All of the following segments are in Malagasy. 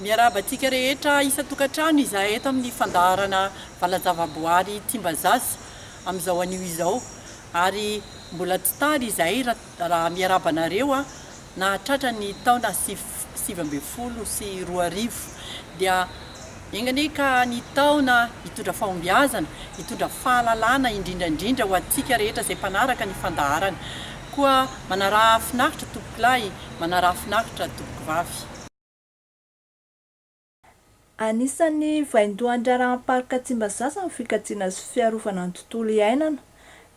Miarahaba antsika rehetra isan-tokantrano izahay eto amin'ny fandaharana Valan-javaboary Tsimbazaza amin'izao anio izao ary mbola tsy tara izahay raha miarahaba anareo nahatratra ny taona 2019 dia enga anie ka ny taona hitondra fahombiazana, hitondra fahalalana indrindra indrindra ho antsika rehetra izay mpanaraka ny fandaharana. Koa manaraha finaritra tompokolahy, manaraha finaritra tompokovavy. Anisan'ny vaindohan-draharahan'ny Parc Tsimbazaza ny fikajiana sy fiarovana ny tontolo iainana,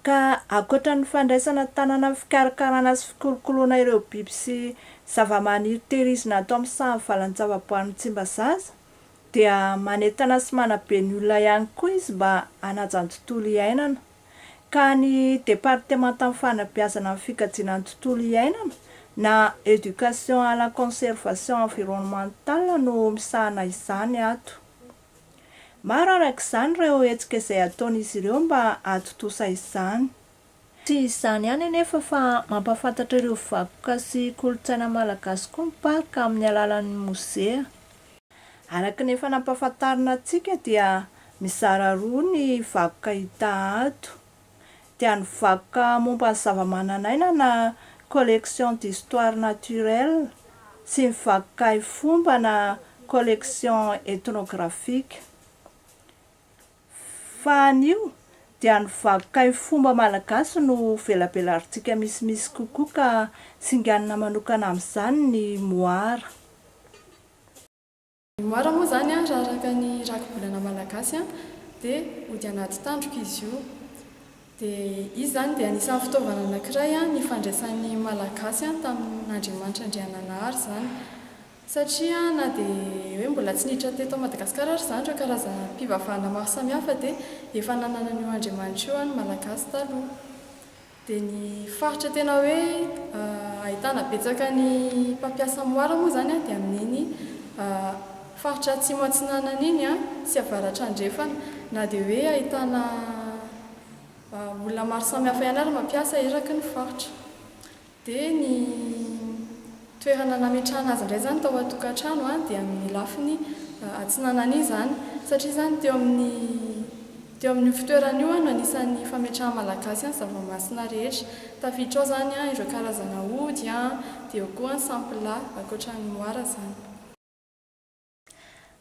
ka ankoatra ny fandraisana an-tanana ny fikarakarana sy fikolokoloana ireo biby sy zavamaniry tehirizina ato amin'ny sahan'ny valan-javaboarin'i Tsimbazaza, dia manentana sy manabe ny olona ihany koa izy mba hanaja ny tontolo iainana. Ka ny departemantan'ny fanabeazana ny fikajiana ny tontolo iainana na Education à la conservation environnementale no misahana izany ato. Maro araka izany ireo hetsika izay ataon'izy ireo mba hahatontosa izany. Tsy izany ihany anefa fa mampahafantatra ireo vakoka sy kolontsaina malagasy koa ny parc amin'ny alalan'ny mozea. Araka ny efa nampahafantarina antsika dia mizara roa ny vakoka hita ato, dia ny vakoka momba ny zavamananaina na collection d'histoire naturelle sy ny vakoka haifomba na collection ethnographique. Fa anio dia ny vakoka haifomba malagasy no velabelarintsika misimisy kokoa ka singanina manokana amin'izany ny moara. Ny moara moa izany raha araka ny rakibolana malagasy dia ody anaty tandroka izy io. Dia izy izany dia anisan'ny fitaovana anankiray nifandraisan'ny Malagasy tamin'Andriamanitra Andriananahary izany. Satria na dia hoe mbola tsy niditra teto Madagasikara ary izany ireo karazam-pivavahana maro samihafa dia efa nanana an'io Andriamanitra io ny Malagasy taloha. Dia ny faritra tena hoe ahitana betsaka ny mpampiasa moara moa izany dia amin'iny faritra atsimo atsinanana iny sy avaratra andrefana. Na dia hoe ahitana olona maro samihafa ihany ary mampiasa eraky ny faritra. Dia ny toerana nametrahana azy indray izany tao an-tokantrano dia amin'ny lafiny atsinanana iny izany. Satria izany teo amin'ny teo amin'io fitoerana io no anisan'ny fametrahan'ny Malagasy ny zava-masina rehetra. Tafiditra ao izany ireo karazana ody, dia eo koa ny sampy lahy, ankoatra ny moara izany.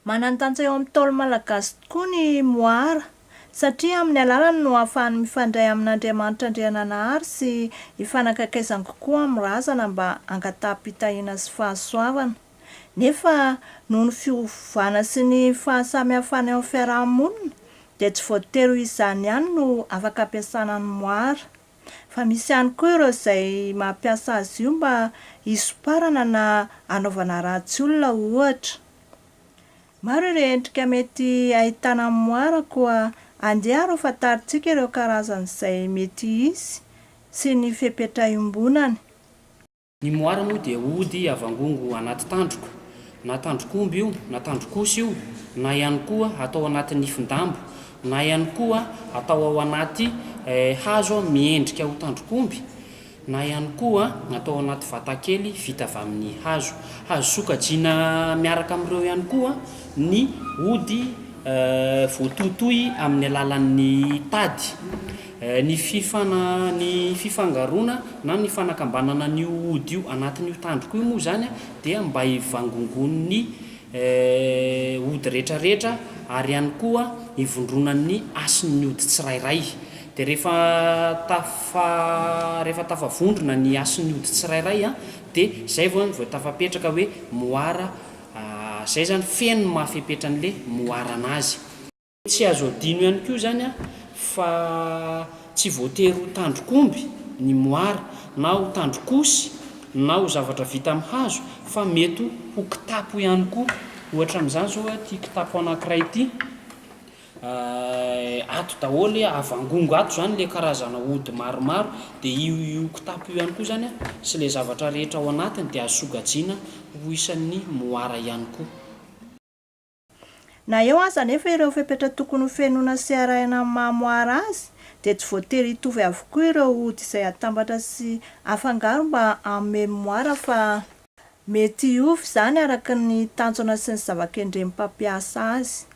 Manan-danja eo amin'ny Ntaolo malagasy tokoa ny moara, satria amin'ny alalany no ahafahany mifandray amin'Andriamanitra Andriananahary sy hifanakaikaizany kokoa amin'ny razana mba hangataham-pitahiana sy fahasoavana. Nefa noho ny fiovana sy ny fahasamihafana eo amin'ny fiaraha-monina dia tsy voatery ho izany ihany no afaka ampiasana ny moara. Fa misy ihany koa ireo izay mampiasa azy io mba hisomparana na hanaovana ratsy olona ohatra. Maro ireo endrika mety ahitana ny moara koa andeha ary ho fantarintsika ireo karazany izay mety hisy sy ny fepetra iombonany. Ny moara moa dia ody avangongo anaty tandroka, na tandrok'omby io, na tandrok'osy io, na ihany koa atao anaty nifin-dambo, na ihany koa atao ao anaty hazo miendrika ho tandrok'omby, na ihany koa atao anaty vatakely vita avy amin'ny hazo. Azo sokajiana miaraka amin'ireo ihany koa ny ody voatohitohy amin'ny alalan'ny tady. Ny fifana, ny fifangaroana na ny fanakambanana an'io ody io anatin'io tandroka io moa izany dia mba hivangongoan'ny ody rehetrarehetra ary ihany koa hivondronan'ny hasin'ny ody tsirairay. Dia rehefa tafa, rehefa tafavondrona ny hasin'ny ody tsirairay dia izay vao vao tafapetraka hoe moara, izay izany feno ny maha fepetra an'ilay moarana azy. Tsy azo adino ihany koa izany fa tsy voatery ho tandrok'omby ny moara na ho tandrok'osy na ho zavatra vita amin'ny hazo fa mety ho kitapo ihany koa. Ohatra amin'izany izao ity kitapo anankiray ity, ato daholo, avangongo ato izany ilay karazana ody maromaro dia io io kitapo io ihany koa izany sy ilay zavatra rehetra ao anatiny dia azo sokajiana ho isan'ny moara ihany koa. Na eo aza anefa ireo fepetra tokony ho fenoina sy arahina amin'ny maha moara azy dia tsy voatery hitovy avokoa ireo ody izay atambatra sy afangaro mba hanome moara fa. Mety hiova izany araka ny tanjona sy ny zava-kendren'ny mpampiasa azy.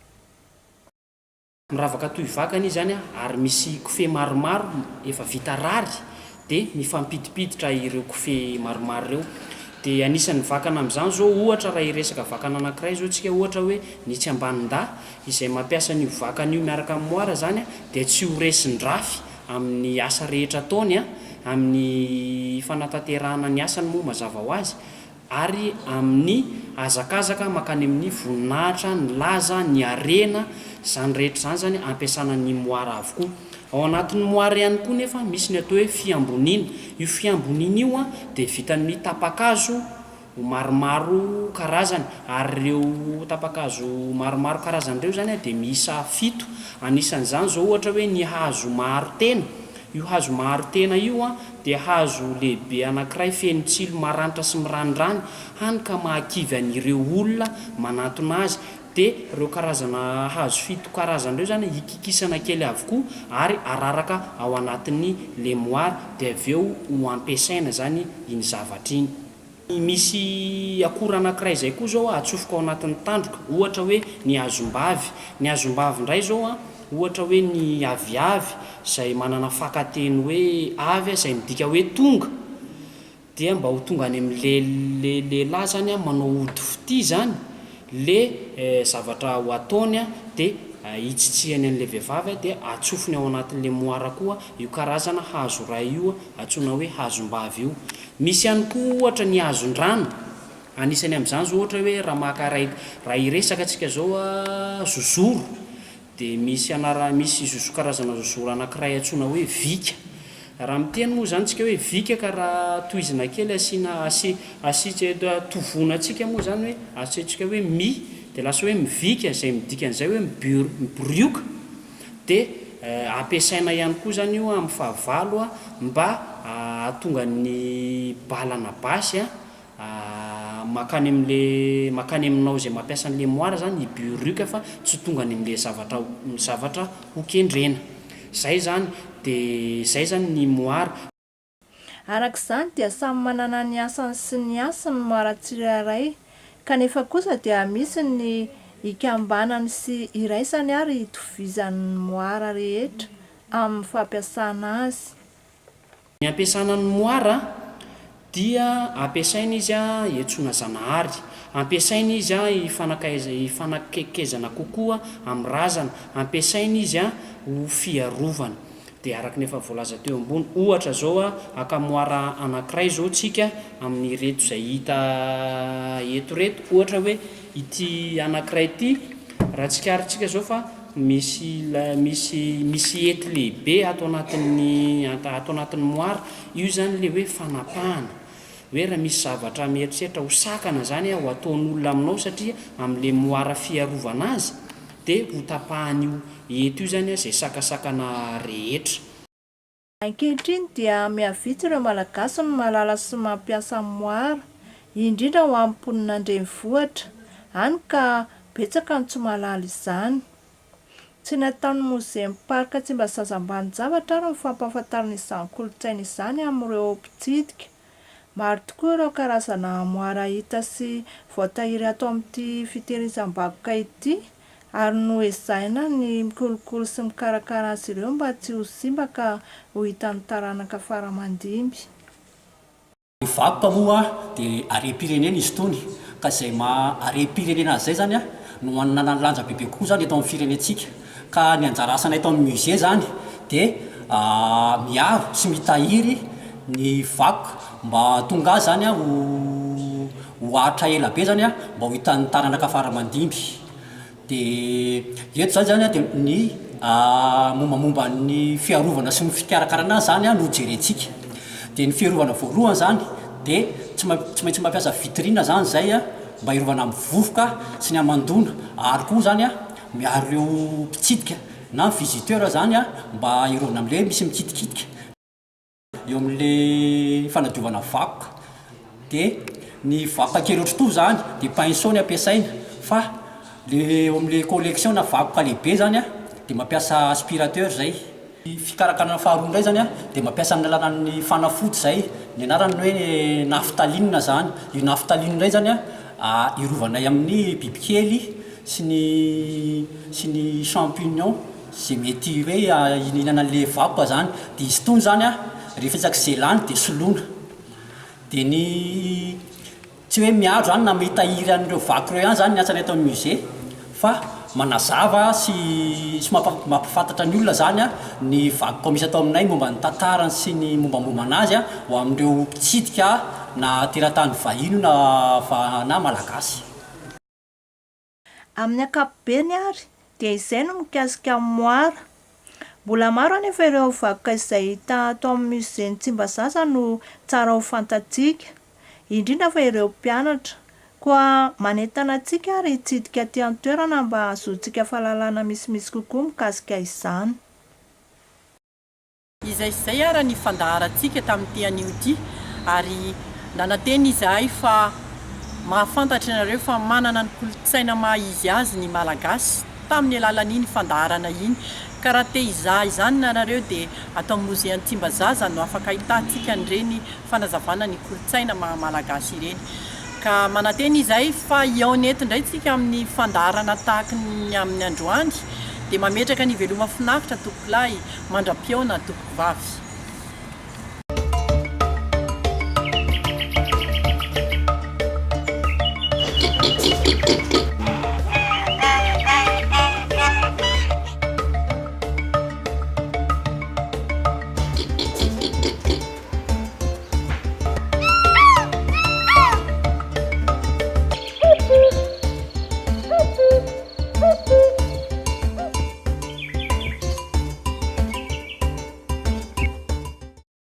Miravaka toy vakana izy any ary misy kofehy maromaro efa vita rary dia mifampidipiditra ireo kofehy maromaro ireo. Dia anisan'ny vakana amin'izany izao ohatra raha hiresaka vakana anankiray izao tsika ohatra hoe ny tsy ambanin-dahy izay mampiasa an'io vakana io miaraka amin'ny moara izany dia tsy ho resin-drafy amin'ny asa rehetra ataony amin'ny fanatanterahana ny asany moa mazava ho azy ary amin'ny hazakazaka mankany amin'ny voninahitra, ny laza, ny harena, izany rehetra izany izany ampiasana ny moara avokoa. Ao anatin'ny moara ihany koa nefa misy ny atao hoe fiamboniana. Io fiamboniana io dia vita amin'ny tapa-kazo maromaro karazany ary ireo tapa-kazo maromaro karazany ireo izany dia miisa fito. Anisan'izany izao ohatra hoe ny hazo maharo tena. Io hazo maharo tena io dia hazo lehibe anankiray feno tsilo maranitra sy miranirany, hany ka mahakivy an'ireo olona manantona azy. Dia ireo karazana hazo fito karazana ireo izany hikikisana kely avokoa ary araraka ao anatin'ny lemoara, dia avy eo ho ampiasaina izany iny zavatra iny. Misy akora anankiray izay koa izao atsofoka ao anatin'ny tandroka, ohatra hoe ny hazombavy. Ny hazombavy indray izao an, ohatra hoe ny aviavy izay manana fakan-teny hoe avy izay midika hoe tonga, dia mba ho tonga any amin'le le lehilahy izany an, manao ody fitia izany le zavatra ho ataony an, dia hitsitsiany an'ilay vehivavy an, dia atsofony ao anatin'le moara koa io karazana hazo iray io antsoina hoe hazombavy io. Misy ihany koa ohatra ny hazon-drano, anisany amin'izany izao ohatra hoe raha maka ray raha hiresaka antsika izao zozoro dia misy anara misy zozo karazana zozoro anankiray antsoina hoe vika. Raha miteny moa izany tsika hoe vika ka raha tohizina kely asiana asi asitsika tovonantsika moa izany hoe asiantsika hoe mi dia lasa hoe mivika izay midika an'izay hoe mibir mibirioka. Dia ampiasaina ihany koa izany io amin'ny fahavalo mba hahatonga ny balana basy mankany amin'ilay mankany aminao izay mampiasa an'ilay moara izany hibirioka fa tsy tonga any amin'ilay zavatra zavatra ho kendrena. Izay izany dia izay izany ny moara. Araka izany dia samy manana ny asany sy ny hasiny ny moara tsirairay, kanefa kosa dia misy ny ikambanany sy iraisany ary itovizany ny moara rehetra amin'ny fampiasana azy. Ny ampiasana ny moara dia ampiasaina izy hiantsoana Zanahary, ampiasaina izy hifanakaikezana kokoa amin'ny razana, ampiasaina izy ho fiarovana. Dia araka ny efa voalaza teo ambony, ohatra izao haka moara anankiray izao tsika amin'ireto izay hita eto ireto, ohatra hoe ity anankiray ity, raha tsikaritsika izao fa misy misy misy hety lehibe ato anatin'ny ato anatin'ny moara, io izany ilay hoe fanapahana, hoe raha misy zavatra mieritreritra ho sakana izany ho ataon'olona aminao satria amin'ilay moara fiarovana azy, Dia ho tapahan'io eto io izany izay sakasakana rehetra. Ankehitriny dia mihavitsy ireo Malagasy no mahalala sy mampiasa moara, indrindra ho an'ny mponina an-drenivohitra, hany ka betsaka no tsy mahalala izany. Tsy nataon'ny Mozean'ny Parc Tsimbazaza ambanin-javatra ary ny fampahafantarana izany kolontsaina izany amin'ireo mpitsidika. Maro tokoa ireo karazana moara hita sy voatahiry ato amin'ity fitehirizam-bakoka ity ary noezahina ny mikolokolo sy mikarakara azy ireo mba tsy ho simba ka ho hitan'ny taranaka fara aman-dimby. Ny vakoka moa dia harem-pirenena izy itony ka izay maha harem-pirenena azy izay izany no manana ny lanja bebe kokoa izany eto amin'ny firenentsika ka ny anjara asanay eto amin'ny musée izany dia miaro sy mitahiry ny vakoka mba hahatonga azy izany ho ho haharitra ela be izany mba ho hitan'ny taranaka fara aman-dimby. Dia eto izany izany dia ny mombamomba ny fiarovana sy ny fikarakarana azy izany no jerentsika. Dia ny fiarovana voalohany izany dia tsy tsy maintsy mampiasa vitrine izany izay mba hiarovana amin'ny vovoka sy ny hamandoana ary koa izany miaro ireo mpitsidika na ny visiteur izany mba hiarovana amin'ilay hoe misy mikitikitika. Eo amin'ilay fanadiovana vakoka dia ny vakoka kely ohatr'itony izany dia pinceau ny ampiasaina fa le eo amin'ilay collection na vakoka lehibe izany dia mampiasa aspirateur izay. Ny fikarakarana faharoa indray izany dia mampiasa amin'ny alalan'ny fanafody izay. Ny anarany hoe naphtaline izany. Io naphtaline indray izany an, irovanay amin'ny bibikely sy ny sy ny champignon izay mety hoe hihinana an'ilay vakoka izany. Dia izy itony izany an, rehefa isak'izay lany dia soloina. Dia ny Tsy hoe miaro izany na mitahiry an'ireo vaky ireo ihany izany ny asanay eto amin'ny musée fa manazava sy sy mampahafantatra ny olona izany ny vakoka misy ato aminay momba ny tantarany sy ny mombamomba an'azy ho amin'ireo mpitsidika na teratany vahiny io na na malagasy. Amin'ny ankapobeny ary dia izay no mikasika ny moara. Mbola maro anefa ireo vakoka izay hita ato amin'ny Musée-n'i Tsimbazaza no tsara ho fantatsika, indrindra fa ireo mpianatra. Koa manentana antsika ary hitsidika aty an-toerana mba hahazoantsika fahalalana misimisy kokoa mikasika izany. Izay sy izay ara ny fandaharantsika tamin'ity anio ity ary nanantena izahay fa mahafantatra ianareo fa manana ny kolontsaina maha izy azy ny Malagasy tamin'ny alalan'iny fandaharana iny ka raha te hizaha izany nareo dia ato amin'ny Mozea Tsimbazaza no afaka ahitantsika an'ireny fanazavana ny kolontsaina maha Malagasy ireny ka manantena izahay fa hihaona eto indray tsika amin'ny fandaharana tahaky ny amin'ny androany dia mametraka ny veloma finaritra tompokolahy Mandra-pihaona tompoko vavy.